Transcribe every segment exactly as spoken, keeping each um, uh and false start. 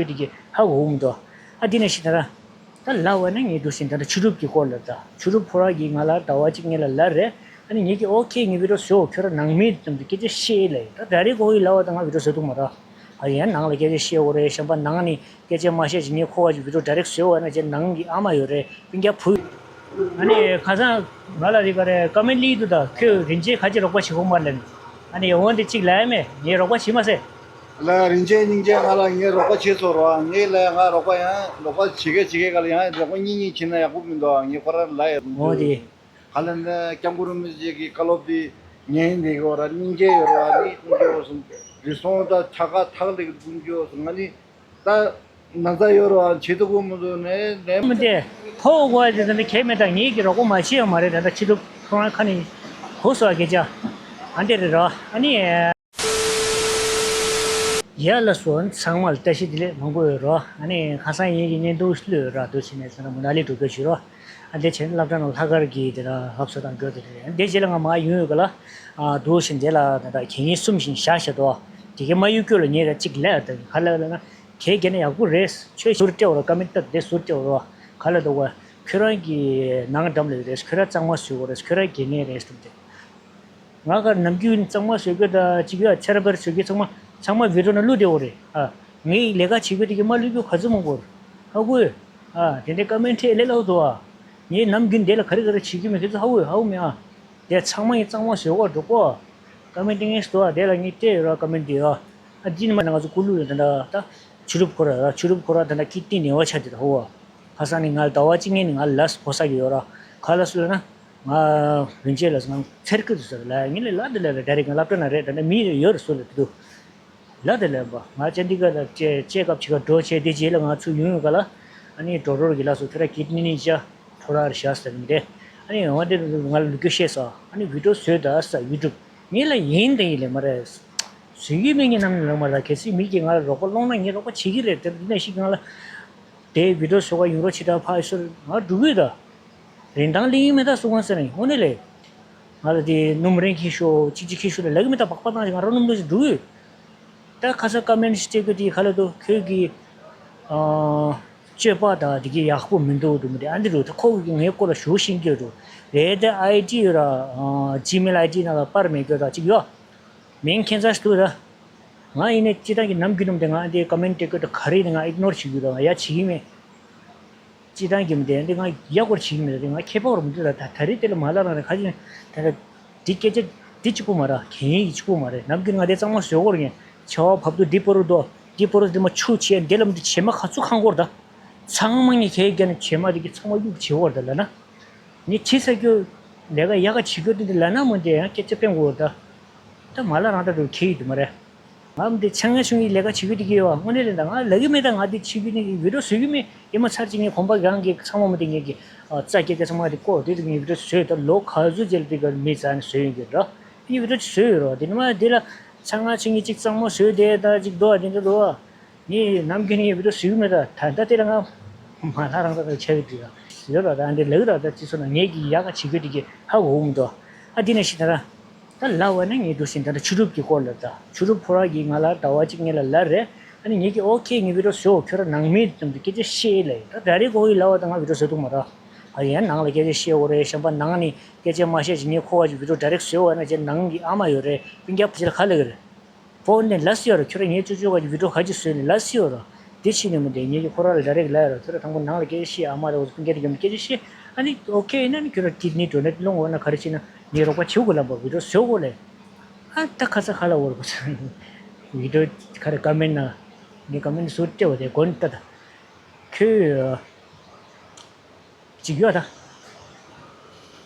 དེ་གི་ཧ་གོ་མི་འདུག་ཨ་འདི་ནས་ཤི་ད་ར། ད་ལབ་པ་ན་ངས་འདུག་ཟིན་ད་ལྟ་ཆུ་རུབ་ཀྱི་སྐོར་ལ་ད་ཆུ་རུབ་ཁོ་རང་གིས་ང་ལ་ཟླ་བ་གཅིག་ངེད་ལ་ལབ་རེད། ཨ་ནི་ངེད་ཀྱིས་ཨོ་ཁེ་ངའི་བི་ཌིའོ་བཟོ་ཁྱོད་རང་ནང་མི་ཙམ་དུ་སྐད་ཆ་བཤད་ལས་ད་ད་རེས་ཁོ་གིས་ལབ་པ་ད་ང་བི་ཌིའོ་བཟོ་ཐུབ་མ་རེད། ཨ་ཡང་ནང་ལ་སྐད་ཆ་བཤད་འོ་རེད་གཞན་པ་ནང་ནས་སྐད་ཆ་མ་བཤད་ཅིག་ངས་ཁོ་ག་ཅིག་བི་ཌིའོ་ཌའི་རེག་བཟོས་འོ་ན་ཅེ་ནང་གི་ཨ་མ་ཡོད་རེད་སྤུན་ཀྱག་བུ། ཨ་ནི་ཁ་སང་ང་ལ་རི་ག་རེ་ཀ་མེན་ཊི་ལི་འདུག་ད་ཁོས་རིན་ཆེན་ག་ཅིག་རོགས་པ་བྱེད་ཁོ་མ་ལེན། ཨ་ནི་འོ་འདི་གཅིག་ལབ་ཡ་མེད་ངས་རོགས་པ་བྱེད་མ་ཟེར། ལ་རིན་ཆེན་སྙིང་རྗེ་ང་ལ་ངས་རོགས་པ་བྱེད་ཚོར་བ་ངས་ལ་ང་རོགས་པ་ཡང་རོགས་པ་བྱེད་གས་བྱེད་གས་ག་ལ་ཡང་རོགས་པ་གཉིས་གཉིས་བྱེད་ན་ཡག་པོ་མི་འདུག་ངས་ཁོ་རང་ལ་ཡ་འོ་འདི། ག་ལ་ནས་སྐྱབས་མགོན་རིན་པོ་ཆེ་གི་བཀའ་སློབ་དེ་ཉན་འདི་གོ་ར་སྙིང་རྗེ་ཡོད་ར་ནི་ཀུན་སྐྱོ་སོང་རི་སོང་ད་ཆ་ག་ཐག་ལེགས་ཀུན་སྐྱོ་སོང་ང་ནི་ད་ན་ཚ་ཡོད་ར་བྱེད་ཐུབ་ཀུན་མི་འདུག་ནས་ནས་མི་དེ་ཐོག་གོ་དེ་ད་ནི་གལ་མེད་ད་ངེད་ཀྱི་རོགས་པ་མ་བྱེད་ཡོད་མ་རེད་ད་ད་ཕྱི་དྲོ་ཁོ་རང་ཁ་ནས་གོ་སོ་སྐད་ཆ་ཨ་འདི་རེད་ར་ཨ་ནི། ཡ་ལ་སོ་ཚང་མ་ལ་བཀྲ་ཤིས་བདེ་ལེགས་མང་པོ་ཡོད་རོ། ཨ་ནི་ཁ་སང་ཡིན་གྱི་བརྙན་ཐུང་བླུགས་ར་འདུག་ཕྱིན་ནས་ཚོ་ན་མུ་ན་ལི་འགྲོ་རྒྱུ་བྱུས་རོ། ཨ་འདི་བྱས་ན་སློབ་གྲྭ་ནང་ལྷག་དཀར་གྱི་དེ་ལ་ལྷབ་སོ་དང་འགྲོ་དེ་རེད་འདི་རྗེས་ལ་ང་མ་ཡོང་ཡོད་ག་ལ། ཨ་འདུག་ཕྱིན་དེ་ལ་ད་ལྟ་གད་སྙིགས་གསུམ་བཞིན་བཞག་བཞག་འདུག་དེ་གའི་མ་ཡོད་སྐྱོ་ལ་ཉེ་ར་གཅིག་ལས་ད་ག་ལ་ལ་ན་གལ་གལ་ན་ཡག་པོ་རེད། ཆོས་ཟུར་སྤྲད་འོ་རོ་ཀ་མེན་ཊི་ལྟ་དེ་ཟུར་སྤྲད་འོ་རོ་ག་ལ་འདུག་བ། ཁྱོད་རང་གི་ནང་འགྲམ་ལ་ཡོད་རེད་ཁྱོད་རང་གཙང་མ་བཟོས་འོ་རེད་ཁྱོད་རང་དགེ་རྒན་རེད་ཟེར་དེ། ང་གར་ནམ་རྒྱུན་གཙང་མ་བཟོ་རྒྱུ་དང་གཅིག་ཡོད་ཆ་ར་པར་བཟོ་རྒྱུ་ཚང་མ་ཚང་མ་བི་ཌིའོ་ནང་བླུགས་བསྡད་ཡོད་རེད་ཨ། ངའི་ལས་ཀ་བྱེད་རྒྱུ་དེ་གི་མ་བླུགས་རྒྱུ་ག་ཚོད་མང་པོ་རེད་ཧ་གོ་ཨ། དེ་འདྲའི་ཀ་མེན་ཊི་ལས་སླ་པོ་འདུག་ཨ། ངས་ནམ་རྒྱུན་དེ་ལ་ག་རེ་ག་རེ་བྱེད་རྒྱུ་མེད་ཁྱེད་ཚོ་ཧ་གོ་ཧ་གོ་མེད་ཨ། དེ་ཚང་མ་ཡིན་གཙང་མ་བཟོ་གར་འགྲོ་གོ་ཀ་མེན་ཊི་ངས་འདུག་ཨ། དེ་ལ་ངས་བལྟས་ཡོད་ར་ཀ་མེན་ཊི་དེ་ཨ། ཨ་འདི་ནི་མ་ན་ང་ཚོ་ཀུ་ལུ་ལ་ད་ད་ད་ཆུ་རུབ་ཁོ་ར་ཆུ་རུབ་ཁོ་ར་ད་ད་ཀི་ཏི་ནི་བ་ཆ་དེ་ད་ཧོ་ཨ། ཁ་སང་ནི་ང་ཟླ་བ་གཅིག་ངེས་ནི་ང་ལ་གོ་ས་གི་ཡོད་ར་ག་ལ་སུ་ལ་ན། ང་རིན་ཆེན་ལ་ང་ཚེར་ཀི་དུ་ཟེར་ལ་ངི་ལ་ལ་དེ་ལ་ལ་ཌའི་རེག་ང་སློབ་གྲྭ་ན་རེད་ད་ནི་མི་ཡོད་རེད་སུ་ལ་དུ་དུ་ལ་དེ་ལ་བ་ང་ཅན་འདི་ག་ལ་ཅེ་ཅེ་སྐབས་ཅི་ག་འགྲོ་ཆེ་དེ་རྗེས་ལ་ང་ཚུ་ཡོང་ཡོད་ག་ལ་ཨ་ནི་འགྲོ་རོར་གི་ལ་སུ་ཁྱོད་ར་ཀིད་ནི་ནི་ཅ་འཕྲོ་ར་ར་ཤ་ཟེར་མི་དེ་ཨ་ནི་ང་དེ་ང་ལ་ལུ་གུ་ཤེས་ས་ཨ་ནི་བི་ཌིའོ་བཟོས་ད་ས་ཡུ་ཊུབ་ངི་ལ་ཡིན་དེ་ཡིན་ལེ་མ་རེད། བཟོས་ཡུལ་མི་ངི་ནམ་ལ་མ་རེད་གལ་སྲིད་མི་གི་ང་ལ་རོགས་པ་སློང་ན་ངི་རོགས་པ་བྱེད་ཀྱི་རེད་དེ་འདི་ནས་ཤིག་ང་ལ། དེའི་བི་ཌིའོ་བཟོ་ག་ཡོང་རོགས་བྱེད་དང་ཕ་ཨི་སོར་ང་འགྲོ་གི་ཡོད་ད། རིན་ཐང་གླེང་ཡིན་མེད་ད་སུ་གང་ཟེར་ན་ཡིན་ཧོ་ནས་ལས། ང་ལ་དེ་སྣུམ་རིན་ཁྱི་ཤོ་གཅིག་གཅིག་ཁྱི་ཤོ་ལ་ལག་མེད་ད་བག་པ་བཏང་ཞིག་ང་རང་སྣུམ་རིན་ཞིག་འགྲོ་གི་ཡོད། ད་ཁ་ས་ཀ་མེན་ཊི་སྤྲད་གི་དེ་ག་ལ་དུ་ཁྱོད་ཀྱི་སྤྱོད་པ་དང་དེ་གི་ཡག་པོ་མི་འདུག་འདུག་མི་དེ་ཨ་འདི་རུ་ད་ཁོ་གི་ངའི་སྐོར་ལ་ཞུ་ཤིང་གི་རུ་རེད་དེ་ཨའི་ཌི་ཡོད་ར་ཇི་མེལ་ཨའི་ཌི་ནང་ལ་པར་མེད་གི་ད་གཅིག་ཡོད། མིང་ཁྱེད་ཚ་ཞིག་ཐུག་ད། ང་ཡིན་ནས་སྤྱི་བཏང་གི་ནམ་རྒྱུན་ནམ་དེ་ང་འདི་ཀ་མེན་ཊི་ཀོ་ད་ག་རེ་ནི་ང་ཨིག་ནོར་བྱེད་རྒྱུ་དང་ཡ་བྱེད་ཀྱི་མེད། སྤྱི་བཏང་གི་མི་དེ་འདི་ང་ཡ་སྐོར་བྱེད་ཀྱི་མེད་ད་དེ་ང་ཁྱད་པར་མི་འདུག་ད་ད་རེས་དེ་ལ་མ་ལ་རང་རེ་ཁ་ཅིག་ད་ད་འདི་སྐད་ཆ་འདི་གཅིག་པོ་མ་ར་གན་ཡིག་གཅིག་པོ་མ་རེད་ནམ་རྒྱུན་ང་དེ་གཙང་མ་བཟོས་སྐོར་ཡིན་ཆ་བ་བབ་ཏུ་འདི་པོ་རུ་དོ་འདི་པོ་རུ་འདི་མ་ཆུ་ཆེ་འདི་ལ་མི་འདི་བྱེ་མ་ག་ཚུགས་ཁང་སྐོར་ད་ཚང་མ་ངས་ཁྱེད་རྒྱ་ནས་བྱེ་མ་འདི་གི་ཚང་མ་གཡུག་བྱེད་སྐོར་ད་ལ་ན། ངས་བྱེད་ས་རྒྱུ། ལས་ཀ་ཡག་ག་བྱེད་རྒྱུ་དེ་འདྲ་ལབ་ན་མོ་དེ་ཡང་སྐད་ཆ་སྤེལ་དགོས་ད། ད་མ་ལ་རང་ད་དུ་ཁྱེད་ཡིད་དུ་མ་རེད། ང་མོ་དེ་ཆང་ང་ཆུང་གི་ལས་ཀ་བྱེད་རྒྱུ་དེ་གི་ཡོད་དངོས་གནས་ལས་ད་ང་ལབ་གི་མེད་ད་ང་དེ་བྱེད་རྒྱུ་ནི་བི་ཌིའོ་བཟོ་གི་མེད་ཡིན་མ་ཚར་གཅིག་ངས་གོམ་པ་གང་གི་ཚང་མ་མོ་དེ་ངས་གི་རྩ་སྐད་ཆ་ཚང་མ་དེ་བཀོད་དེ་དུ་ངས་བི་ཌིའོ་བཟོས་ད་ལོ་ག་ཚོད་རྗེས་ལ་དེ་ག་མི་རྩ་ནས་བཟོས་ཡོང་གི་ར་ངས་བི་ཌིའོ་བཟོས་ཡོད་ར་དེ་ནི་མ་དེ་ལ་ཆང་ང་ཆུང་གི་གཅིག་གཙང་མ་བཟོས་དེ་ད་གཅིག་རྡོ་བ་དེ་འདྲ་རྡོ་བ། ངས་ནམ་རྒྱུན་ངས་བི་ཌིའོ་བཟོས་ཀྱི་མེད་ད་ད་ལྟ་དེ་ལ་ང་མ་ལྷ་རང་ད་ད་ཆ་གི་དུས་ད་ཡོད་ར་ད་འདི་ལག་ར་ད་ཅི་སོ་ན་ངས་ཀྱི་ཡག་ག་བྱེད་དགོས་དེ་གི་ཧ་གོ་གི་མི་འདུག་ཨ་འདི་ནས་ཤི་ད་ར་ད་ལ་བ་ན་ངས་འདུག་ཟིན་ད་ད་ཆུ་རུབ་ཀྱི་སྐོར་ལ་ད་ཆུ་རུབ་ཁོ་ར་གིས་ང་ལ་ཟླ་བ་གཅིག་ངེད་ལ་ལབ་རེད། ཨ་ནི་ངས་ཀྱི་ཨོ་ཁེ་ངས་བི་ཌིའོ་བཟོ་ཁྱོད་ར་ནང་མི་ཙམ་དུ་སྐད་ཆ་བཤད་ལས་ད་ད་རེས་ཁོ་གིས་ལབ་བ་ད་ང་བི་ཌིའོ་བཟོ་ཐུབ་མ་ར་ཨ་ཡང་ནང་ལ་སྐད་ཆ་བཤད་འོ་རེད་གཞན་པ་ནང་ནས་སྐད་ཆ་མ་བཤད་ཅིག་ངས་ཁོ་ག་ཅིག་བི་ཌིའོ་ཌའི་རེག་བཟོས་འོ་ན་ཅེ་ནང་གི་ཨ་མ་ཡོད་རེད་སྤུན་ཀྱག་ཕ་ཅིག་ལ་ཁ་ལ་གི་རེད། ཕོན་ནས་ལབ་སྲིད་ཡོད་ར་ཁྱོད་རང་ངའི་ཅོ་ཅོ་ག་གི་བི་ཌིའོ་ག་ཅིག་བཟོས་ནས་ལབ་སྲིད་ཡོད་ར། དེ་ཕྱིན་ནས་མི་འདྲ་ངེད་ཀྱི་ཁོ་རང་ལ་ཌའི་རེག་ལབ་ཡོད་ར་ཁྱོད་རང་དང་པོ་ནང་ལ་སྐད་ཆ་བཤད་ཨ་མ་རེ་འོ་སྤུན་ཀྱག་དེ་གམ་སྐད་ཆ་བཤད་ཨ་ནི་ཨོ་ཁེ་ཡིན་ན་ནི་ཁྱོད་རང་ཀིད་ནི་ཌོ་ནེ་ཊི་སློང་འོ་ན་ག་རེ་བྱེད་ན་ངས་རོགས་པ་བྱེད་དགོས་ལབ་པ་བི་ཌིའོ་བཟོ་དགོས་ལས། ཨ་ད་ཁ་ཚ་ཁ་ལ་འོར་དགོས་ས་བི་ཌིའོ་ག་རེ་ཀ་མེན་ན་ངས་ཀ་མེན་ཟུར་སྤྲད་བ་དེ་དགོན་ལྟ་ད་ཁྱོད། ཅིག་ཡོད་ད།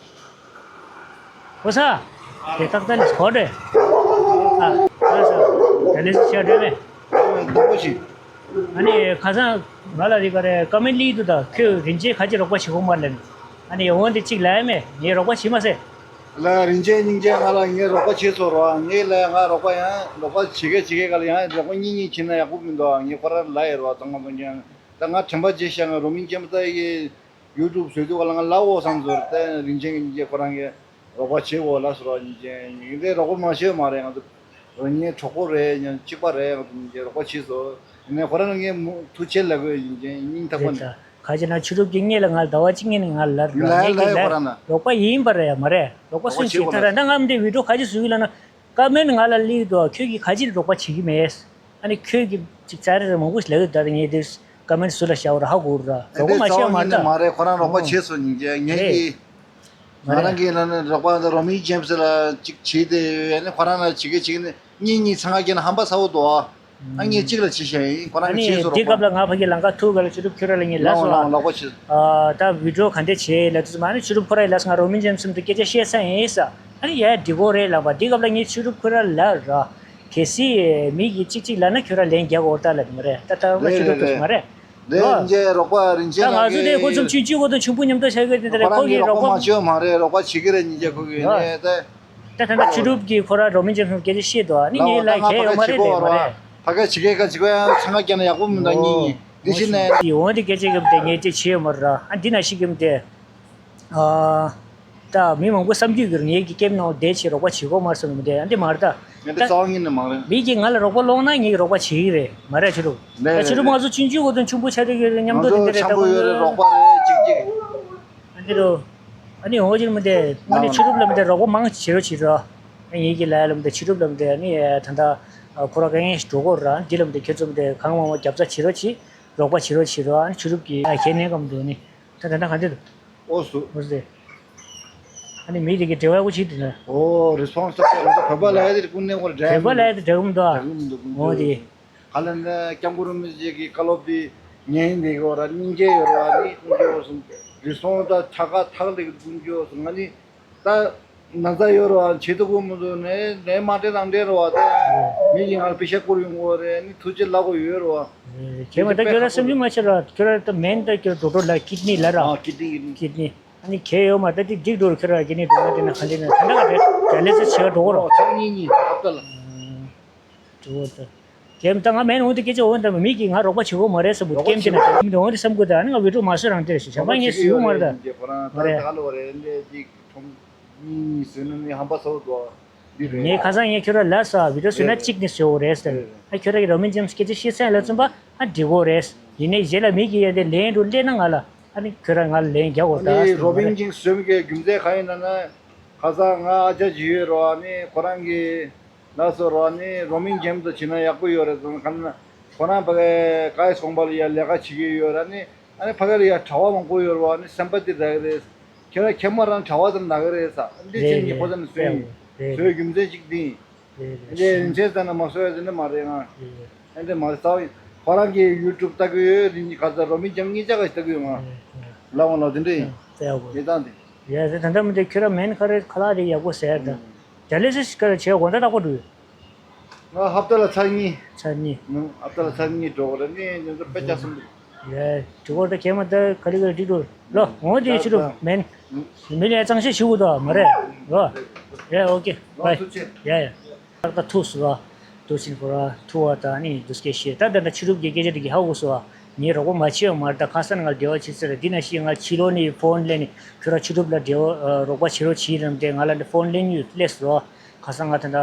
ཨོ་ས། དེ་ཏག་ཏག་ནི་སྐོར་རེད། ཨ། ཨ་ས། ད་ནི་ཤ་འདྲ་མེད། ནོར་བུ་ཞིག་ཨ་ནི་ཁ་སང་ང་ལ་རི་ག་རེ་ཀ་མེན་ཊི་ལི་འདུག་ད་ཁོས་རིན་ཆེན་ག་ཅི་རོགས་པ་བྱེད་ཁོ་མ་ལེན། ཨ་ནི་འོན་ཏེ་གཅིག་ལབ་ཡ་མེད་ངས་རོགས་པ་བྱེད་མ་ཟེར། ལ་རིན་ཆེན་སྙིང་རྗེ་ང་ལ་ངས་རོགས་པ་བྱེད་ཚོར་བ་ངས་ལ་ང་རོགས་པ་ཡང་རོགས་པ་བྱེད་གས་བྱེད་གས་ག་ལ་ཡང་རོགས་པ་གཉིས་གཉིས་བྱེད་ན་ཡག་པོ་མི་འདུག་ངས་ཁོ་རང་ལ་ཡེར་བ་ཚང་མ་མ་ཉན་ད་ང་དྲན་པ་བརྗེད་ཤག་ང་རོ་མིན་ཅན་པ་ད་ཡེ། ཡུ་ཊུབ་བཟོས་དུས་ག་ལ་ང་ལབ་འོ་བསམ་ཟེར་ཏེ་རིན་ཆེན་གྱི་ཁོ་རང་གིས་རོགས་པ་བྱེད་དགོས་ལབ་ཟེར་བ་ཡིན་ཅན་ཡིན་ཏེ་རོགས་པ་མ་བྱེད་མ་རེད་ང་ཚོ་རང་ཉིད་གྲོགས་པོ་རེད་ཡང་གཅིག་པ་རེད་ང་ཚོ་གཉིས་ཀྱིས་རོགས་པ་བྱེད་ཟེར་ ནས་ཁོ་རང་ལ་ངས་མོ་ཐུགས་རྗེ་ཆེ་ལབ་དགོས་ཡིན། སྙིང་ཐག་པ་རེད་ནས། ད། ག་ཅི་ན་ཕྱི་རབས་ཀྱི་སྔས་ལ་ང་ཟླ་བ་གཅིག་སྔོན་ནས་ང་ལབ་ར། ལབ་ངས་ལབ་ཀྱི་ཡོད་ཁོ་ལབ་རང་ན། རོགས་པ་ཡིན་པ་རེད་ཡ་མ་རེད། རོགས་པ་རོགས་པ་སུན་བྱེད་བྱེད་ཁོ་ད་རང་ར་ད་ང་མི་འདྲ་བི་ཌིའོ་ག་ཅི་བཟོ་གི་ལབ་ན། ཀ་མེན་ང་ལ་སླེབས་འདུག་ཁྱོད་ཀྱིས་ག་ཅི་རོགས་པ་བྱེད་ཀྱི་མེད། ཨ་ནི་ཁྱོད་ཀྱིས་ཅིག་ཙ་རེ་རེ་མང་པོ་ཞིག་ལབ་ཡོད། ད་ངས་འདིར་ཀ་མེན་སུ་ལ་བཞག་པ་ར་ཧ་གོ་ར། རོགས་པ་མ་བྱས་མ་རེད་ད། མ་རེད། ཁོ་རང་རོགས་པ་བྱས་སོང་ཉིན་རྒྱལ་ངས་ཀྱིས། ང་རང་གིས་ལབ་ན་རོགས་པ་རོ་མི་ཇེམ་སི་ལ་ཅིག་བྱས་ཏེ་ཡོད། ཨ་ནི་ཁོ་རང་ལ་བྱེད་ཀྱི་བྱེད་ཀྱི་ནི་གཉིས་གཉིས་ཚང་ང་རྒྱག་ན་ཧམ་པ་ཚ་བོ་འདུག་ཨ་ངས་གཅིག་ལ་བྱེད་བཞག་ཡིན། ཁོ་རང་གིས་བྱས་སོང་རོགས་པ། འདི་སྐབས་ལ་ང་ཕ་གི་ལང་ཀ་ཐུག་ག་ལ་ཕྱི་རབས་ཁྱོད་ར་ལ་ངས་ལབ་སོང་ཨ། ལགས་པ་ཆེ། ད་བི་ཌིའོ་ག་འདྲ་བྱས་ལབ་དུས་མ་ནི་ཕྱི་རབས་ཁོ་ར་ཡི་ལབ་སོང་ང་རོ་མི་ཇེམ་སི་མ་གཏོགས་སྐད་ཆ་བཤད་ས་ཡིན་ས། ཨ་ནི་ཡ་འགྲིག་གོ་རེད་ལབ་པ། འདི་སྐབས་ལ་ངས་ཕྱི་རབས་ཁོ་ར་ལབ་ར། གལ་སྲིད་མི་གིས་གཅིག་གཅིག་ལབ་ན་ཁྱོད་ར་ལན་རྒྱག་གོ་ད་ལབ་མ་རེད། ད་ད་རོགས་པ་ཕྱི་རབས་དུ་མ་རེད། རེད་ཨ། ངས་རོགས་པ་རིན་ཆེན་ད་ང་ཚོ་དེ་ཁོ་ཚོ་ལགས་ཆུང་ཆུང་གོ་དང་ཆུང་པོ་མཉམ་དུ་ཆགས་ཀྱི་དེ་རེད། ཁོ་གིས་རོགས་པ་མ་བྱེད་མ་རེད། རོགས་པ་བྱེད་ཀྱི་རེད། ཉིན་རྒྱལ་ཁོ་གིས་ཨ། ནས་ད། ད་ད་ད་ཕྱི་རབས་ཀྱི་ཁོ་ར་རོ་མི་ཇེམ་སི་སྐད་ཆ་བཤད་འདུག་ཨ་ནི་ངས་ལབ་ཁྱད་ཡོད་མ་རེད་ལབ་མ་རེད། ཕ་ག་བྱེད་ཀྱི་ག་བྱེད་ཀྱི་ཡང་ཚང་ང་རྒྱག་ན་ཡག་པོ་མི་འདུག་གཉིས་གཉིས་འདི་ཕྱི་ནས། འོ་འདི་སྐད་ཆ་གི་དེ་ངས་ཅིག་བྱས་ཡོད་མ་རེད་ར། ཨ་འདི་ན་ཤི་གི་དེ། ཨ། ད་མི་མང་པོ་བསམ་རྒྱུ་ཡོད་ཀྱི་རེད། ངེད་ཀྱི་ཀེམ་ནང་བསྡད་བྱས་རོགས་པ་བྱེད་དགོས་མ་རེད་བསམ་གི་མི་འདུག་ཨ་འདི་མ་རེད་ད། ངས་འདི་རྩ་བ་ཉིད་ནས་མ་རེད། མི་གིས་ང་ལ་རོགས་པ་སློང་ན་ངས་རོགས་པ་བྱེད་ཀྱི་རེད་མ་རེད་ཕྱི་རབས། ལས་ད་ཕྱི་རབས་ང་ཚོ་ཆུང་ཆུང་གོ་དང་ཆུང་པོ་ཆགས་ཀྱི་རེད། མཉམ་དུ་དེ་འདྲ་རེད། ད་ཁོ་ཡོད་རེད། རོགས་པ་རེད་གཅིག་གཅིག་ཨ་འདི་རུ། ཨ་ནི་འོ་ཅིར་མི་འདི་ཨ་ནི་ཕྱི་རབས་ལ་མི་འདི་རོགས་པ་མང་ཆེ་རོགས་བྱེད་རོགས། ཨ་ངེད་ཀྱི་ལ་ཡ་ལ་མི་འདི་ཕྱི་རབས་ལ་མི་འདི་ཨ་ནི་ད་ལྟ་ཁོ་ར་དཀའ་ངལ་ཞིག་འགྲོ་གོ་ར། འདི་ལ་མི་འདི་ཁྱོད་ཚོ་མི་འདི་གང་མང་མང་རྒྱབ་རྩ་བྱེད་རོགས་བྱེད། རོགས་པ་བྱེད་རོགས་བྱེད་རོགས། ཨ་ནི་ཕྱི་རབས་ཀྱི་ཨ་ཁྱེད་ནས་གམ་འདུག་ནི། ད་ད་ད་ག་འདི་འདུག་ཨོ་སུ། ཨོ་སེ། ཨ་ནི་མི་དེ་གི་འབྲེལ་བ་ཡག་པོ་བྱེད་འདུག་ན། ཨོ་རི་སོང་སི་ད་བོད་པ་ལ་ཡ་དེ་ཀུན་ནས་ཁོ་འདྲ་བོད་པ་ལ་ཡ་དེ་འདྲ་གམ་འདུག་ཨ། འདྲ་གམ་འདུག་ཨོ་དེ། ག་ལ་ན་སྐྱབས་མགོན་རིན་པོ་ཆེ་གི་བཀའ་སློབ་དེ་ཉན་འདི་གོ་ར་སྙིང་རྗེ་ཡོད་ར་ནི་ཀུན་སྤྱོད་སོང་རི་སོང་ད་ཐ་ཀ་ཐག་ལེགས་ཀུན་སྤྱོད་སོང་ང་ནི་ད་ན་ཚ་ཡོད་ར་བ་བྱེད་དུ་གོ་མི་འདུག་ནས་ནས་མ་འདྲེ་རང་འདྲེ་ར་བ་ད་མི་གི་ང་ལ་པེ་ཤ་བསྐུར་ཡོང་གོ་རེད་ནི་ཐུགས་རྗེ་ལབ་གོ་ཡོད་ར་བ། ཁྱེད་མ་ད་ཁྱོད་ར་སེམས་ཤུགས་མ་ཆེ་ར་ཁྱོད་ར་ད་མེན་ད་ཁྱོད་ར་ཌོག་ཊར་ལ་ཀིཌ་ནི་ལ་ར། ཨ་ཀིཌ་ནི་ཀིཌ་ནི། ཀིཌ་ནི། ཨ་ནི་གལ་ཡོད་མ་ད་དེ་འགྲིག་འགྲོ་ར་ཁྱོད་ར་ཀིཌ་ནི་ཌོ་ནེ་ཊི་ན་ཁ་འདི་ན་ད་ད་ག་རེད་ཌ་ཡ་ལི་སི་སི་བྱེད་ག་འགྲོ་གོ་ར། ཨོ་ཚར་གཉིས་གཉིས་ཨབ་ད་ལ། འགྲོ་གོ་ད། ཀེམ་ད་ང་མེན་འོང་དེ་སྐད་ཆ་འོང་ད་མི་གིས་ང་རོགས་པ་བྱེད་གོ་མ་རེད་བསམ་གོ་ཀེམ་དེ་ན་མི་འོང་དེ་བསམ་གོ་ད་ཨ་ནི་ང་བི་ཌིའོ་མ་བཟོས་རང་དེ་རེད་ཞེས་བྱ་བ་ངས་བཟོས་ཡོད་མ་རེད་ད། མ་རེད། ངས་ཁ་སང་ངས་ཁྱོད་ར་ལབ་ས་བི་ཌིའོ་བཟོས་ན་གཅིག་ནས་བཟོས་འོ་རེད་ཟེར། ཨ་ཁྱོད་ར་གི་རོ་མན་ཇེམ་སི་སྐད་ཆ་བཤད་ས་ཡ་ལ་མཚོན་པ་ཨ་འགྲིག་གོ་རེད། ཡིན་ནའི་རྗེས་ལ་མི་གིས་ཡ་དེ་ལན་རུ་སླེབས་ན་ང་ལ་ཨ་ནི་ཁྱོད་ར་ང་ལ་ལན་རྒྱག་གོ་ད་ཨ་ནི་རོ་མན་ཇེམ་སི་བཟོས་མི་གི་རྒྱུ་མཚན་གང་ཡིན་ན་ན་ཁ་སང་ང་ཨ་ཅག་ཅིག་ཡོད་རོ། ཨ་ནི་ཁོ་རང་གི་ལ་སོ་རོ་ཨ་ནི་རོ་མན་ཇེམ་སི་བྱེད་ན་ཡག་པོ་ཡོད་རེད་ཟེར་ན་ག་ན་ཁོ་རང་ཕ་གི་ཀའི་སྐོང་པ་ལ་ཡ་ལས་ཀ་བྱེད་ཀྱི་ཡོད་ར་ཨ་ནི། ཨ་ནི་ཕ་ག་རི་ཡ་གྲྭ་བ་མང་པོ་ཡོད་རེད་བ། ཨ་ནི་སེམས་པ་འདི་འདྲ་གི་རེད། ཁྱེད་རང་ཁྱེད་མ་རང་གྲྭ་བ་དང་འདྲ་གི་རེད་ས། ཨ་འདི་རེད་ཕྱིན་གྱི་ཁོ་ཚ་ནས་བཟོས་ཡིན། རེད་བཟོས་རྒྱུ་མཚན་གཅིག་འདི་ཡིན། རེད་ཨ་འདི་རིན་ཆེན་ཚ་ན་མ་བཟོས་ཡ་ཟེར་ནི་མ་རེད་ང་། རེད་ཨ་འདི་མ་རེད་ས་བ་ཡིན། ཁོ་རང་གི་ཡུ་ཊུབ་ལྟ་གི་ཡོད་རིན་གྱི་ག་ཚ་རོ་མི་འཇམ་གཉིས་ཆ་ག་ཞིག་ལྟ་གི་ཡོད་ང་། རེད་རེད། ལ་འོང་ལ་དེ་འདྲ་ཡིན། ཡ་ཟེར་ད་ལྟ་མི་འདྲ་ཁྱོད་རང་མེན་ཁ་རེད་ཁ་ལག་རེད་ཡག་པོ་ཟེར་ད། ཌ་ཡ་ལི་སི་སི་ག་རེ་བྱས་དགོང་དག་རྟག་པར་འགྲོ་ཡོད། ང་ཧབ་ཏ་ལ་ཚར་གཉིས། ཚར་གཉིས། ང་ཧབ་ཏ་ལ་ཚར་གཉིས་འགྲོ་གི་རེད། ནི་ཉིན་ཐོ་དཔེ་ཆ་གསུམ་འདུག་ཡ། དེ་སྐོར་ད་གལ་མ་ད་ག་ལེ་ག་ལེ་འགྲིག་འགྲོ། ལོ་འོང་དེ་ཕྱི་རུ་མེན། མི་ལ་གཙང་བཤེར་ཞུ་དགོས་དོ་མ་རེད། ལོ། ཡ་ཨོ་ཀེ་བའི། ཡ་ཡ། ད་ཐུག་སོང་བ། ཐུག་ཕྱིན་ཁོ་ར་ཐུག་བ་ད་ནི་དུས་སྐད་བཤད་ད་ད་ད་ཕྱི་རུ་གི་སྐད་ཆ་དེ་གི་ཧ་གོ་སོང་བ། ངས་རོགས་པ་མ་བྱས་བ་མ་རེད། ད་ཁ་སང་ང་འབྲེལ་བ་བྱེད་ཟེར་འདི་ན་ཤི་ང་ཕྱི་ལོགས་ནས་ཕོན་ལེན་ནས་ཁྱོད་ར་ཕྱི་རུ་ལ་འབྲེལ་བ་རོགས་པ་བྱེད་རོགས་བྱེད་རམ་དེ་ང་ལ་འདི་ཕོན་ལེན་ཡོད་སླེབས་སོང་། ཁ་སང་ང་ད་ལྟ་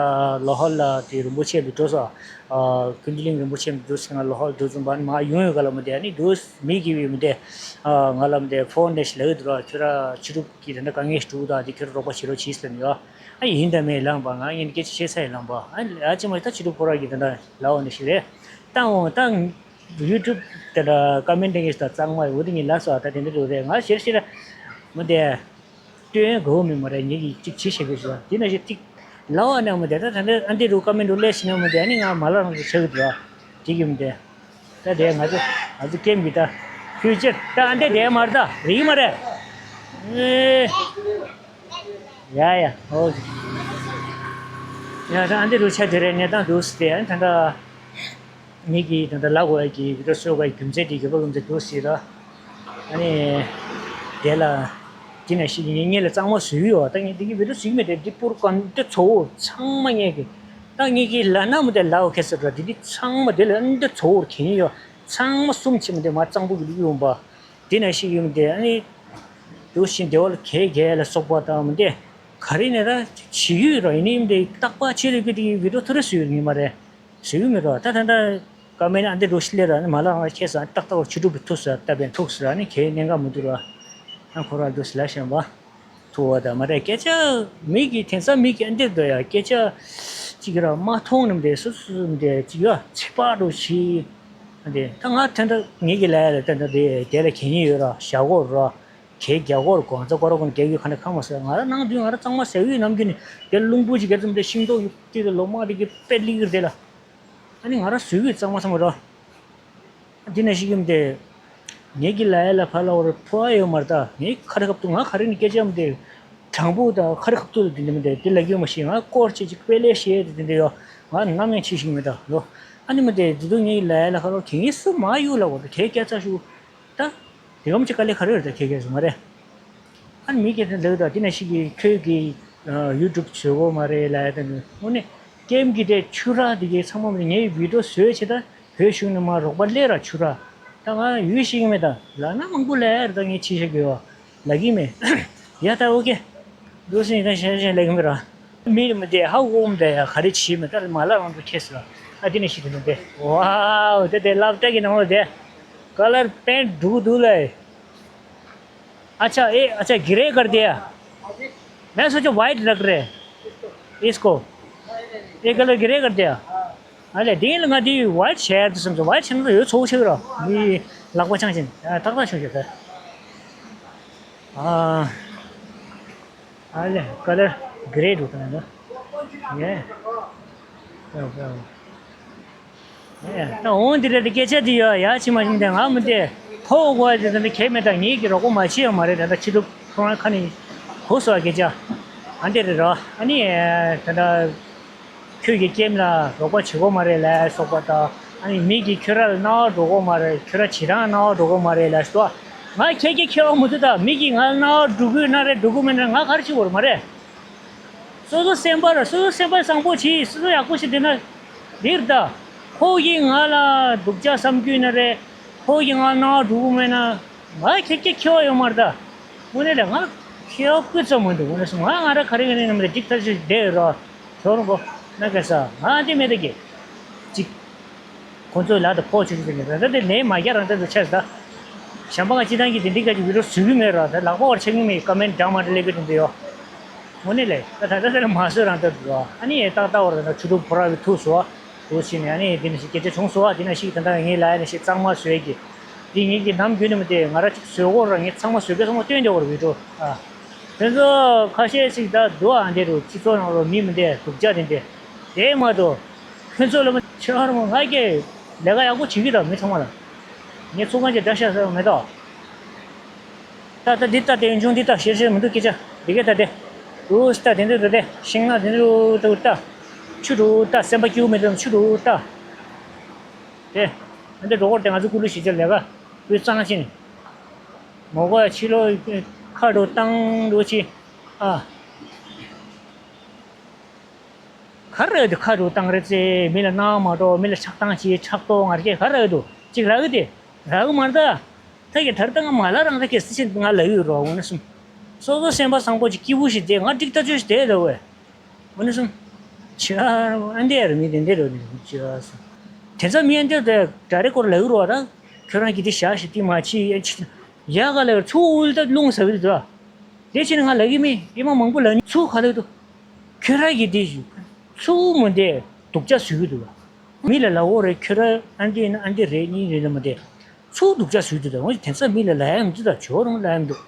ལོ་ཧོལ་ལ་དེ་རིན་པོ་ཆེ་འདུག་འགྲོ་སོང་། ཀུན་ཌི་ལིང་རིན་པོ་ཆེ་འདུག་ང་ལོ་ཧོལ་འདུག་ཙམ་པ་ནི་མ་ཡོང་ཡོད་ག་ལ་མི་བདེ་ནི་འདུག་མི་གི་བི་མི་བདེ། ང་ལ་མི་བདེ་ཕོན་ནས་ཞིག་ལབ་ཡོད་འདུག་ར། ཁྱོད་ར་ཕྱི་རུ་གི་ད་ལྟ་དཀའ་ངལ་འདུག་ད་དེ་ཁྱོད་ར་རོགས་པ་བྱེད་རོགས་བྱེད་ཟེར་ནི་ཡོད། ཨ་ཡིན་ད་མེད་ལངས་པ་ང་ཡིན་སྐད་ཆ་བཤད་ས་ཡིན་ལངས་པ་ཨ་ལ་ཅི་མ་ད་ཕྱི་རུ་ཁོ་ར་གི་ད་ལྟ་ལ་འོ་ནི་ཞིག་རེད། ད་འོ་ད་ཡུ་ཊུབ་ད་ལྟ་ཀ་མེན་ཊི་འདི་ངས་ད་གཙང་མ་འོ་དེ་ངས་ལ་སོ་ད་དེ་འདྲ་འདུག་རེད། ང་ཤེར་ཤེར་མི་བདེ། སྟོན་དགོས་མིན་མ་རེད། ངེད་ཀྱིས་གཅིག་བྱེད་ཤེས་དགོས་ཞུ་བ་དེ་ན་ཞིག་ཐིག་ལ་བ་ནས་མི་བདེ། ད་ད་འདི་ཨ་འདི་རུ་ཀ་མེན་རུ་ལས་ཤི་ན་མི་བདེ། ཨ་ནི་ང་མ་ལ་རང་ཚོ་ཆགས་འདུག་བ་དེ་གི་མི་བདེ། ད་དེ་ང་ཚོ་ང་ཚོ་ཀེམ་གི་ད་ཕིའུ་ཅར་ད་ཨ་འདི་དེ་མ་རེད། ད་རིག་མ་རེད། ཨེ་ཡ་ཡ་ཨོ་ཡ་ད་ཨ་འདི་རུ་ཆ་དེ་རེད། གནས་སྟངས་འདུག་སྟེ་ཨ་ནི་ད་ད། ངེད་ཀྱིས་ད་ལྟ་ལབ་དགོས་ཡ་གི་བི་ཌིའོ་བཟོ་དགོས་ཡ་རྒྱུ་མཚན་དེ་རྒྱུ་བ་རྒྱུ་མཚན་འདུག་ཟེར་ར། ཨ་ནི། དེ་ལ། དེ་ནས་ཤི་ངེད་ངེད་ལ་གཙང་མ་བཟོས་ཡོད། ད་ངས་འདི་གི་བི་ཌིའོ་བཟོས་མེད་དེ་འདི་པུར་གང་འདི་ཚོ་བོ་ཚང་མ་ངེད་ཀྱི། ད་ངེད་ཀྱི་ལ་ན་མོ་དེ་ལའོ་ཁེ་སར་ར་འདི་འདི་ཚང་མ་དེ་ལ་འདི་ཚོ་བོར་གྱིན་ཡོད། ཚང་མ་གསུམ་ཕྱི་མ་དེ་མ་གཙང་པོ་གི་ལུག་ཡོང་པ། དེ་ནས་ཤི་ཡོང་དེ་ཨ་ནི། འདུག་ཤི་འདི་བ་ལ་གས་གས་ལ་སོགས་པ་དང་མི་འདི། ག་རེ་ནས་ད་བྱེད་ཡོད་ར་ཡིན་ནི་འདི་རྟག་པ་ཆེ་རེ་གི་འདི་གི་བི་ཌིའོ་ཐུ་རེ་བཟོས་ཡོད་ངེས་མ་རེད། བཟོས་ཡོད་མེད་ར་ད་ད་ད། ཀ་མེན་ཨ་འདི་འགྲོ་ཤི་ལེ་ར་ནི་མ་ལ་རང་ཁྱེད་ས་ཏག་ཏག་ཆུ་ཕྲུག་པའི་ཐུག་ས་ལྟ་བའི་ཐུག་ས་ར་ནི་ཁྱེད་གནད་འགག་མི་འདུག་ར། ཨ་ཁོ་ར་འདུག་སི་ལ་ཤམ་བ། ཐུག་བ་ད་མ་རེད་སྐད་ཆ། མི་གི་དེང་སང་མི་གི་ཨ་འདི་འདུག་ཡ་སྐད་ཆ། ཅིག་ར་མ་མཐོང་ནམ་དེ་སུ་སུ་དེ་ཅིག་ཡ་ཚེ་དཔག་འགྲོ་ཤི། ཨ་འདི་ད་ང་ཐན་ད་ངེད་ཀྱི་ལ་ཡ་ལ་ད་ད་དེ་དེ་ལ་གད་སྙིགས་ཡོད་ར་ཞྭ་གོར་ར། གད་རྒྱ་གོར་གོང་ཚ་གོ་ར་གོན་རྒྱ་གི་ཁ་ནས་ཁ་མ་ཟེར་ང་ར་ནང་དུས་ང་ར་གཙང་མ་ཟེར་ཡོད་ནམ་རྒྱུན་ནི་དེ་རླུང་བུ་ཅིག་ག་ཙམ་དེ་ཤིང་ཏོག་ཡུག་ཏི་དེ་ལོ་མ་དེ་གི་པད་ལི་གིར་དེ་ལ། ཨ་ནི་ང་ར་བཟོས་ཡོད་གཙང་མ་ཚང་མ་ར། འདི་ན་ཤི་གི་མི་དེ། ངེད་ཀྱི་ལ་ཡ་ལ་ཕ་ལ་བར་ཕོ་ཨ་ཡོད་མ་རེད་ད། ངས་ཁ་རི་ཁ་ཐུག་ང་ཁ་རི་ནི་སྐད་ཆ་མི་དེ། དྲང་པོ་ད་ཁ་རི་ཁ་ཐུག་ལ་དེ་འདི་མི་དེ་དེ་ལ་གི་མ་ཤེས་ང་སྐོར་ཆེ་ཅིག་དཔེ་ལས་ཤེས་དེ་དེ་འདི་ཡོ། ང་ནམ་ཡང་ཆེ་ཤིག་མེད་ད་ཡོ། ཨ་ནི་མི་དེ་དེ་དུ་ངེད་ཀྱི་ལ་ཡ་ལ་ཁ་རོ་དེ་ངས་སུ་མ་ཡོད་ལ་བར་དེ་སྐད་ཆ་ཞུ། ད། དེ་གམ་ཅིག་དཀའ་ལས་ཁ་རི་རེད་ད་ཁྱེད་ཀྱི་སུ་མ་རེད། ཨ་ནི་མི་སྐད་ཆ་ལབ་ད་དེ་ན་ཤི་གི་ཁྱོད་ཀྱི་ཡུ་ཊུབ་བཟོ་གོ་མ་རེད་ལ་ཡ་ད་ནི་དངོས་གནས་ཀེམ་གྱི་དེ་ཆུ་ར་དེ་གི་ཚང་མ་མི་ངའི་བི་ཌིའོ་བཟོས་བྱེད་ད། བོད་གཞུང་ནས་མར་རོགས་པ་སླེབས་ར་ཆུ་ར། ད་ང་ཡུལ་ཤེས་ཀྱི་མེད་ད། ལབ་ན་མང་པོ་ལབ་ཡ་རེད་ད་ངས་ཕྱི་བཤད་དགོས་བ། ལབ་ཀྱི་མེད། ཡ་ད་ཨོ་ཀེ། འདུག་སེ་ཡིན་ན་གཞན་གཞན་ལབ་ཀྱི་མེད་ར། མི་མི་དེ་ཧ་གོ་མི་དེ་ཡ་ག་རེ་བྱེད་མི་ད་མ་ལ་རང་དུ་ཁེལ་སོང་། ཨ་དེ་ནས་ཤི་དེ་ནས་དེ། ཝའོ་དེ་དེ་སློབ་གྲྭ་གི་ནང་ལ་དེ། ཀ་ལར་པེན་ཊི་འགྲུག་འདུག་ལ། अच्छा, ए, अच्छा, ग्रे कर दिया। मैं सोचा व्हाइट रख रहे इसको। ये कलर ग्रे कर दिया। अरे, डील ང་འདི་ཝའིཊ་ཤེར་དུ་སོང་ཙང་ཝའིཊ་ཤེར་ན་ཡོད་ཚོགས་ཤིག་རོ། མི་ལག་པ་འཆང་ཞིང་ཏག་ཏག་བྱུང་ཞིག་ཨ་ལེ་ཀ་ལར་གི་རེ་འདུག་ད་ཡ། ད་འོང་འདི་རེད་སྐད་ཆ་འདི་ཡོད་ཡ་ཕྱི་མ་ཕྱི་མ་དེ་ང་མི་དེ་ཕོ་གོ་དེ་དེ་གལ་མེད་ད་ངེད་ཀྱི་རོགས་པ་མ་བྱེད་ཡོད་མ་རེད། ད་ལྟ་ཕྱི་དྲོ་ཁོ་རང་ཁ་ནས་གོ་སོང་སྐད་ཆ་ཨ་འདི་རེད་རོ། ཨ་ནི་ད་ལྟ་ཁྱོད་ཀྱི་ཀེམ་ལ་རོགས་པ་བྱེད་གོ་མ་རེད་ལ་སོགས་པ་དང་ཨ་ནི་མི་གིས་ཁྱོད་ར་ལ་རྣ་བ་འགྲོ་གོ་མ་རེད། ཁྱོད་ར་བྱེད་རང་རྣ་བ་འགྲོ་གོ་མ་རེད་ལ་སོགས་ང་ཁྱེད་ཀྱི་ཁྱེད་བ་མི་ཐུབ་ད། མི་གིས་ང་ལ་རྣ་བ་འགྲོ་གི་ན་རེད་འགྲོ་གི་མེད་ན་ང་ག་རེ་བྱེད་དགོས་རེད་མ་རེད། སོ་སོ་སེམས་པ་ར་སོ་སོ་སེམས་པ་བཟང་པོ་བྱེད། སོ་སོ་ཡག་པོ་བྱེད་དེ་ན་འདིར་ད། ཁོ་གིས་ང་ལ་སྡུག་ཅག་བསམ་རྒྱུ་ན་རེད། ཁོ་གིས་ང་ལ་རྣ་བ་འགྲོ་གི་མེད་ན་ང་ཁྱེད་ཀྱི་ཁྱེད་བ་ཡོད་མ་རེད་ད། དངོས་གནས་ལ་ང་ཁྱེད་བ་སྤུ་ཙམ་མི་འདུག་དངོས་གནས་སོང་ང་ང་ར་ག་རེ་ག་རེ་ནམ་རེ་འགྲིག་ཐག་ཆོད་བསྡད་ཡོད་རོགས། ཁྱོད་རང་གོ་ན་ག་ས་ང་འདི་མེད་ད་གི་ཅིག་ཁོང་ཚོའི་ལག་ཏུ་ཕོག་ཆོག་ཆོག་ཟེར་ནས་རང་ད་དེ་ནས་མ་རྒྱག་རང་ད་དུ་ཆགས་ད། གཞན་པ་ང་སྤྱི་བཏང་གི་དེ་འདི་ག་ཅིག་བི་ཌིའོ་བཟོ་གི་མེད་ར། ད་ལག་པ་བར་ཆགས་གི་མེད་ཀ་མེན་ཊི་འདྲ་མ་འདྲ་སླེབས་གི་དེ་འདི་ཡོ། དངོས་གནས་ལས་ད་ད་ད་ད་མ་བཟོས་རང་ད་དུ་ར། ཨ་ནི་ཏག་ཏག་བར་ད་ཆུ་ཐུག་ཕོ་ར་བི་ཐུག་སོ། འདུག་ཕྱིན་ནས་ཨ་ནི་དེ་ནས་ཞིག་སྐད་ཆ་བྱུང་སོ། དེ་ནས་ཞིག་ད་ལྟ་ངའི་ལ་ཡ་ནས་ཞིག་གཙང་མ་བཟོས་ཀྱི། དེ་ངེད་ཀྱི་ནམ་རྒྱུན་ནས་མི་དེ་ང་ར་ཅིག་བཟོས་གོ་ར་ངས་ཚང་མ་བཟོས་གི་ཚང་མ་སྟོན་བསྡད་གོ་ར་བི་ཌིའོ་ཨ། དེ་ཚོ་ཁ་ཤས་ཤིག་ད་འདུག་ཨ་འདི་རུ་སྤྱི་ཚོགས་ནང་ལ་མི་མི་འདྲ་སྡུག་ཅག་དེ་འདྲ། དེ་མ་གཏོགས་ཁྱོད་ཚོ་ལ་མ་ཆེ་བ་རུ་ང་གི་ལས་ཀ་ཡག་པོ་བྱེད་ཀྱི་ད་མི་ཚང་མ་ལ་ངས་ཚོགས་ཁང་གི་འདྲ་ཤ་ཟེར་བ་མེད་ད། ད་ལྟ་འདི་ལྟ་དེ་འབྱུང་འདི་ལྟ་ཤེར་ཤེར་མི་འདུག་སྐད་ཆ་འདི་གས་ལྟ་དེ་རུ་ལྟ་དེ་འདི་ལྟ་དེ་ཤིང་ནགས་དེ་འདི་རུ་ལྟ་ལྟ་ཆུ་རུ་ལྟ་སེམས་པ་སྐྱིད་པོ་མེད་དུས་ཆུ་རུ་ལྟ་དེ་འདི་འགྲོ་སྐོར་དེ་ང་ཚོ་ཀུ་ལུ་ཞིག་ཅར་ལས་ཀ་བུ་གཙང་ཕྱིན། མོ་གོ་ཕྱི་ལོགས་ཁ་རུ་བཏང་རུ་ཕྱི་ཨ། ག་རེ་འདི་ཁ་རུ་བཏང་རེ་ཙེ་མི་ལ་སྣང་མ་འགྲོ་མི་ལ་ཆགས་སྡང་བྱེད་ཕྲག་དོག་ང་རྒྱལ་ག་རེ་འདུག་ཅིག་རག་གི་དེ་རག་གི་མ་རེད་ད། ད་གི་ད་རེ་ད་ང་མ་ལ་རང་ད་གི་སི་ཆེན་ང་ལ་ཡོད་རོགས་འོ་ན་སུམ། སོ་སོ་སེམས་པ་བཟང་པོ་ཅིག་སྐྱིད་པོ་ཞིག་བསྡད་ང་འགྲིག་ཐག་ཆོད་ཞིག་བསྡད་ད་འོས། འོ་ན་སུམ། ཆ་ཨ་འདི་ཡར་མི་དེ་འདི་རོ་ནི་ཆ་སུམ། དེ་ཚ་མི་ཨ་འདི་ད་ད་རེ་སྐོར་ལ་ཡོད་རོགས་ད། ཁྱོད་རང་གི་དེ་བཞག་ཞིག་དེ་མ་ཕྱི་ཡ་ག་ལ་ཚུར་ད་རླུང་ཟ་གི་འདུག་ད། དེ་ཕྱིན་ང་ལབ་ཀྱི་མིན་ཨེ་མ་མང་པོ་ལབ་ནི་ཚུར་ག་ལབ་འདུག་ཁྱོད་ར་གི་དེ་ཚུར་མོ་འདི་སྡུག་ཅག་བཟོ་གི་འདུག་མི་ལ་ལབ་འོ་རེད་ཁྱོད་ར་ཨ་འདི་ན་ཨ་འདི་རེད་གཉིས་རེད་ན་མ་དེ་ཚུར་སྡུག་ཅག་བཟོ་གི་འདུག་འོ་དེ་ཚ་མི་ལ་ལབ་ཡ་མི་འདུག་ད་ཇོ་རང་ལབ་ཡ་མི་འདུག་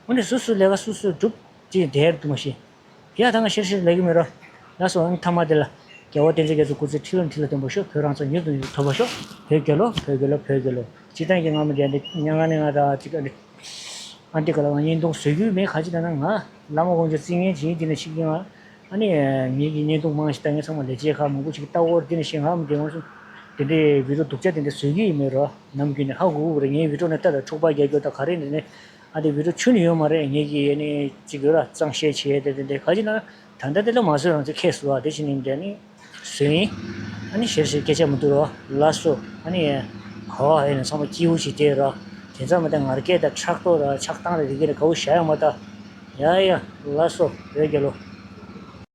འོ་ནས་སོ་སོ་ལས་ཀ་སོ་སོ་སྒྲུབ་ཅེས་དེར་འདུག་མ་ཤེས། ཡ་ད་ང་ཤེར་ཤེར་ལབ་ཀྱི་མེད་རོ། ལགས་སོ་ཨ་ནི་མཐའ་མ་དེ་ལ། རྒྱལ་བ་བསྟན་འཛིན་རྒྱ་མཚོ་སྐུ་ཚེ་ཁྲི་ལོ་ཁྲི་ལོ་བརྟན་པར་ཤོག་བོད་རང་བཙན་མྱུར་དུ་མྱུར་དུ་ཐོབ་པར་ཤོག་བོད་རྒྱལ་ལོ་བོད་རྒྱལ་ལོ་བོད་རྒྱལ་ལོ། སྤྱི་བཏང་གི་ང་མི་དེ་འདི་ཉང་ང་ནི་ང་ད་ཅིག་ཨ་འདི། ཨ་འདི་ག་ལ་ང་བརྙན་ཐུང་བཟོ་རྒྱུ་མེད་ག་ཅི་ད་ན་ང་བླ་མ་དཀོན་མཆོག་བརྩི་མཁན་ཅིག་ཡིན་འདི་ན་ཤི་གི་ང་། ཨ་ནི་ངེད་ཀྱི་བརྙན་ཐུང་མང་ཞིག་ལྟ་མཁན་ཚང་མ་ལས་བྱེད་ཁག་མང་པོ་ཞིག་ལྟ་བོར་འདི་ན་ཤི་ང་མི་དེ་ང་ཚོ་དེ་འདྲའི་བི་ཌིའོ་སྡུག་ཅག་དེ་འདྲ་བཟོ་གི་ཡིན་མེད་རོ། ནམ་རྒྱུན་ནས་ཧ་གོ་གི་རེད། ངའི་བི་ཌིའོ་ནས་ལྟ་ད་འཁྲུག་པ་རྒྱག་རྒྱུ་ད་ག་རེ་འདི་ནས། ཨ་དེ་བི་ཌིའོ་ཆུ་ནི་ཡོད་མ་རེད། ངེད་ཀྱི་ཨ་ནི་གཅིག་ཡོད་ར་གཙང་བཤད་བྱས་དེ་དེ་འདྲ་ག་ཅི་ན། ད་ལྟ་དེ་ལ་མ་བཟོས་རང་ཚོ་ཁྱེད་བཟོ་བ་དེ་ཕྱི་ནས་འདྲ་ནི་བཟོས་ཡིན། ཨ་ནི་ཞེར་ཞེར་སྐད་ཆ་མི་འདུག་རོ་ལ་སོ། ཨ་ནི་ག་བ་ཨེ་ན་ཚང་མ་སྐྱིད་པོ་ཞིག་བསྡད་རོ། དེ་ཚང་མ་དེ་ངར་སྐད་དང་ཕྲག་དོག་ར་ཆགས་སྡང་ར་དེ་གི་ར་ག་བོ་བཞག་ཡོད་མ་ད། ཡ་ཡ་ལ་སོ་བོད་རྒྱལ་ལོ།